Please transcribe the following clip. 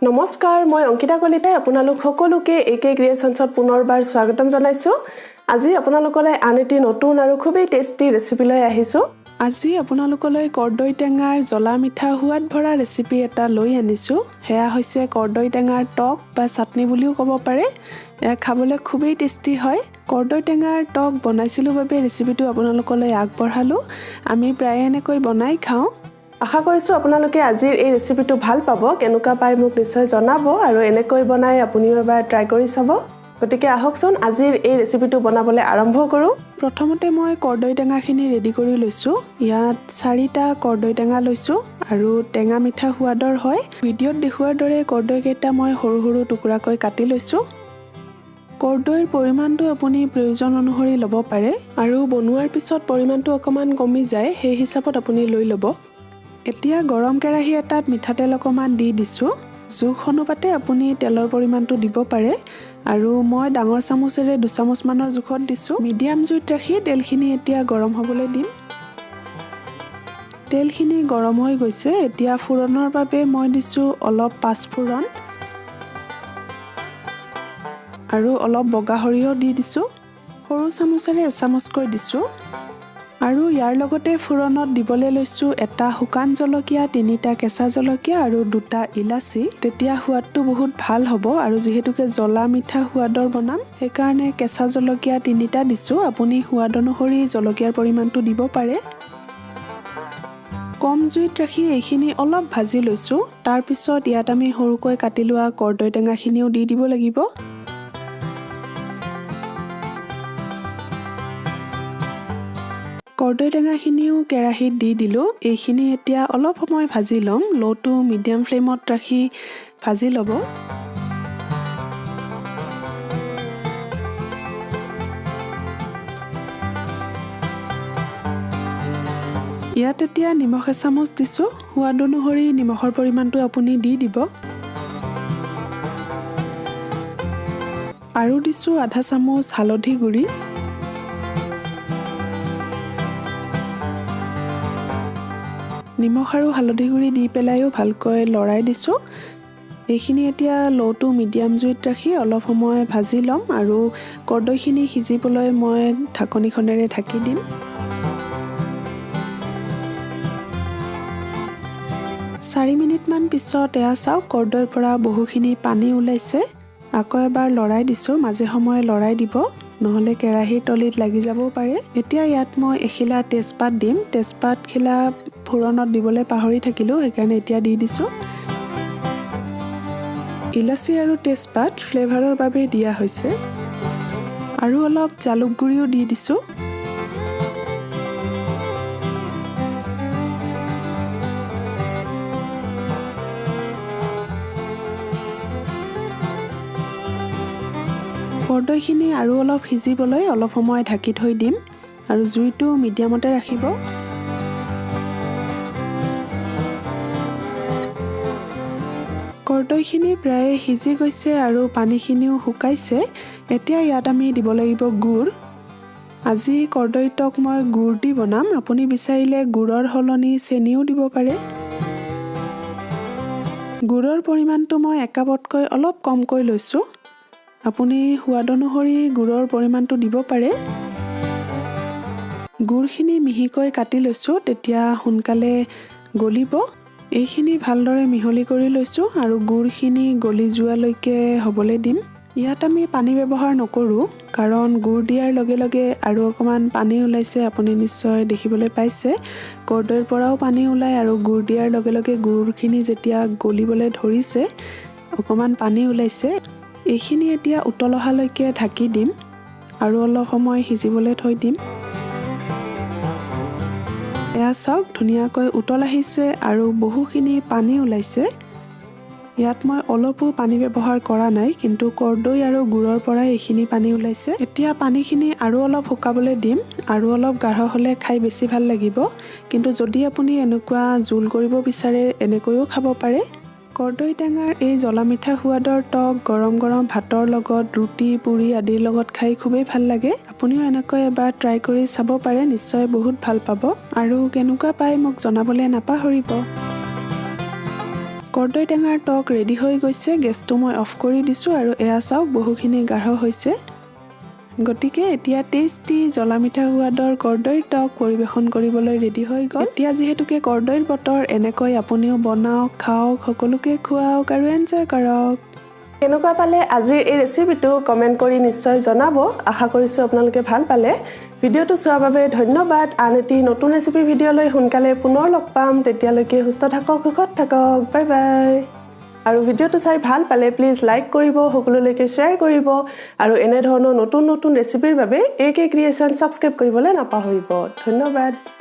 নমস্কাৰ, মই অংকিতা কলিতাই আপোনালোক সকলোকে এ কে ক্ৰিয়েশ্যনছত পুনৰবাৰ স্বাগতম জনাইছোঁ। আজি আপোনালোকলৈ আন এটি নতুন আৰু খুবেই টেষ্টি ৰেচিপি লৈ আহিছোঁ। আজি আপোনালোকলৈ কৰ্দৈ টেঙাৰ জ্বলা মিঠা সোৱাদ ভৰা ৰেচিপি এটা লৈ আনিছোঁ। সেয়া হৈছে কৰ্দৈ টেঙাৰ টক বা চাটনি বুলিও ক'ব পাৰে। এয়া খাবলৈ খুবেই টেষ্টি হয়। কৰ্দৈ টেঙাৰ টক বনাইছিলোঁ বাবে ৰেচিপিটো আপোনালোকলৈ আগবঢ়ালোঁ। আমি প্ৰায়ে এনেকৈ বনাই খাওঁ। আশা কৰিছোঁ আপোনালোকে আজিৰ এই ৰেচিপিটো ভাল পাব। কেনেকুৱা পায় মোক নিশ্চয় জনাব আৰু এনেকৈ বনাই আপুনিও এবাৰ ট্ৰাই কৰি চাব। গতিকে আহকচোন, আজিৰ এই ৰেচিপিটো বনাবলৈ আৰম্ভ কৰোঁ। প্ৰথমতে মই কৰ্দৈ টেঙাখিনি ৰেডি কৰি লৈছোঁ। ইয়াত চাৰিটা কৰ্দৈ টেঙা লৈছোঁ আৰু টেঙা মিঠা সোৱাদৰ হয়। ভিডিঅ'ত দেখুওৱাৰ দৰে কৰ্দৈকেইটা মই সৰু সৰু টুকুৰাকৈ কাটি লৈছোঁ। কৰ্দৈৰ পৰিমাণটো আপুনি প্ৰয়োজন অনুসৰি ল'ব পাৰে আৰু বনোৱাৰ পিছত পৰিমাণটো অকণমান কমি যায়, সেই হিচাপত আপুনি লৈ ল'ব। এতিয়া গৰম কেৰাহী এটাত মিঠাতেল অকণমান দি দিছোঁ। জোখ অনুপাতে আপুনি তেলৰ পৰিমাণটো দিব পাৰে আৰু মই ডাঙৰ চামুচেৰে 2 চামুচমানৰ জোখত দিছোঁ। মিডিয়াম জুইত ৰাখি তেলখিনি এতিয়া গৰম হ'বলৈ দিম। তেলখিনি গৰম হৈ গৈছে। এতিয়া ফোৰণৰ বাবে মই দিছোঁ অলপ পাঁচফোৰণ আৰু অলপ বগা সৰিয়হ দি দিছোঁ। সৰু চামুচেৰে এচামুচকৈ দিছোঁ। আৰু ইয়াৰ লগতে ফোৰণত দিবলৈ লৈছোঁ এটা শুকান জলকীয়া, তিনিটা কেঁচা জলকীয়া আৰু দুটা ইলাচি। তেতিয়া সোৱাদটো বহুত ভাল হ'ব আৰু যিহেতুকে জ্বলা মিঠা সোৱাদৰ বনাম, সেইকাৰণে কেঁচা জলকীয়া তিনিটা দিছোঁ। আপুনি সোৱাদ অনুসৰি জলকীয়াৰ পৰিমাণটো দিব পাৰে। কম জুইত ৰাখি এইখিনি অলপ ভাজি লৈছোঁ। তাৰপিছত ইয়াত আমি সৰুকৈ কাটি লোৱা কৰ্দৈ টেঙাখিনিও দি দিব লাগিব। কৰ্দৈ টেঙাখিনিও কেৰাহীত দি দিলোঁ। এইখিনি এতিয়া অলপ সময় ভাজি ল'ম। ল' টু মিডিয়াম ফ্লেমত ৰাখি ভাজি ল'ব। ইয়াত এতিয়া নিমখ এচামুচ দিছোঁ। সোৱাদ অনুসৰি নিমখৰ পৰিমাণটো আপুনি দি দিব। আৰু দিছোঁ আধা চামুচ হালধি গুড়ি। নিমখ আৰু হালধি গুড়ি দি পেলাইও ভালকৈ লৰাই দিছোঁ। এইখিনি এতিয়া ল' টু মিডিয়াম জুইত ৰাখি অলপ সময় ভাজি ল'ম আৰু কৰ্দৈখিনি সিজিবলৈ মই ঢাকনিখনেৰে ঢাকি দিম। 4 মিনিটমান পিছত এয়া চাওক, কৰ্দৈৰ পৰা বহুখিনি পানী ওলাইছে। আকৌ এবাৰ লৰাই দিছোঁ। মাজে সময়ে লৰাই দিব, নহ'লে কেৰাহীৰ তলিত লাগি যাবও পাৰে। এতিয়া ইয়াত মই এখিলা তেজপাত দিম। তেজপাত খিলা ফোৰণত দিবলৈ পাহৰি থাকিলোঁ, সেইকাৰণে এতিয়া দি দিছোঁ। ইলাচি আৰু তেজপাত ফ্লেভাৰৰ বাবে দিয়া হৈছে। আৰু অলপ জালুক গুড়িও দি দিছোঁ। কৰ্দৈখিনি আৰু অলপ সিজিবলৈ অলপ সময় ঢাকি থৈ দিম আৰু জুইটো মিডিয়ামতে ৰাখিব। কৰ্দৈখিনি প্ৰায় সিজি গৈছে আৰু পানীখিনিও শুকাইছে। এতিয়া ইয়াত আমি দিব লাগিব গুড়। আজি কৰ্দৈ টক মই গুড় দি বনাম। আপুনি বিচাৰিলে গুড়ৰ সলনি চেনিও দিব পাৰে। গুড়ৰ পৰিমাণটো মই একাপতকৈ অলপ কমকৈ লৈছোঁ। আপুনি সোৱাদ অনুসৰি গুড়ৰ পৰিমাণটো দিব পাৰে। গুড়খিনি মিহিকৈ কাটি লৈছোঁ, তেতিয়া সোনকালে গলিব। এইখিনি ভালদৰে মিহলি কৰি লৈছোঁ আৰু গুড়খিনি গলি যোৱালৈকে হ'বলৈ দিম। ইয়াত আমি পানী ব্যৱহাৰ নকৰোঁ, কাৰণ গুড় দিয়াৰ লগে লগে আৰু অকণমান পানী ওলাইছে। আপুনি নিশ্চয় দেখিবলৈ পাইছে, কৰ্দৈৰ পৰাও পানী ওলায় আৰু গুড় দিয়াৰ লগে লগে গুড়খিনি যেতিয়া গলিবলৈ ধৰিছে, অকণমান পানী ওলাইছে। এইখিনি এতিয়া উতল অহালৈকে ঢাকি দিম আৰু অলপ সময় সিজিবলৈ থৈ দিম। এয়া চাওক, ধুনীয়াকৈ উতল আহিছে আৰু বহুখিনি পানী ওলাইছে। ইয়াত মই অলপো পানী ব্যৱহাৰ কৰা নাই, কিন্তু কৰ্দৈ আৰু গুড়ৰ পৰাই এইখিনি পানী ওলাইছে। এতিয়া পানীখিনি আৰু অলপ শুকাবলৈ দিম আৰু অলপ গাঢ় হ'লে খাই বেছি ভাল লাগিব। কিন্তু যদি আপুনি এনেকুৱা জোল কৰিব বিচাৰে, এনেকৈও খাব পাৰে। কৰ্দৈ টেঙাৰ এই জ্বলা মিঠা সোৱাদৰ টক গৰম গৰম ভাতৰ লগত, ৰুটি, পুৰি আদিৰ লগত খাই খুবেই ভাল লাগে। আপুনিও এনেকৈ এবাৰ ট্ৰাই কৰি চাব পাৰে, নিশ্চয় বহুত ভাল পাব আৰু কেনেকুৱা পায় মোক জনাবলৈ নাপাহৰিব। কৰ্দৈ টেঙাৰ টক ৰেডি হৈ গৈছে। গেছটো মই অফ কৰি দিছোঁ আৰু এয়া চাওক, বহুখিনি গাঢ় হৈছে। গতিকে এতিয়া টেষ্টি জ্বলা মিঠা সোৱাদৰ কৰ্দৈৰ টক পৰিৱেশন কৰিবলৈ ৰেডি হৈ গ'ল। এতিয়া যিহেতুকে কৰ্দৈৰ বতৰ, এনেকৈ আপুনিও বনাওক, খাওক, সকলোকে খুৱাওক আৰু এনজয় কৰক। কেনেকুৱা পালে আজিৰ এই ৰেচিপিটো, কমেণ্ট কৰি নিশ্চয় জনাব। আশা কৰিছোঁ আপোনালোকে ভাল পালে। ভিডিঅ'টো চোৱাৰ বাবে ধন্যবাদ। আন এটি নতুন ৰেচিপি ভিডিঅ' লৈ সোনকালে পুনৰ লগ পাম। তেতিয়ালৈকে সুস্থ থাকক, সুখত থাকক। Bye bye. আৰু ভিডিঅ'টো চাই ভাল পালে প্লিজ লাইক কৰিব, সকলোলৈকে শ্বেয়াৰ কৰিব আৰু এনেধৰণৰ নতুন নতুন ৰেচিপিৰ বাবে এ কে ক্ৰিয়েশ্যন ছাবস্ক্ৰাইব কৰিবলৈ নাপাহৰিব। ধন্যবাদ।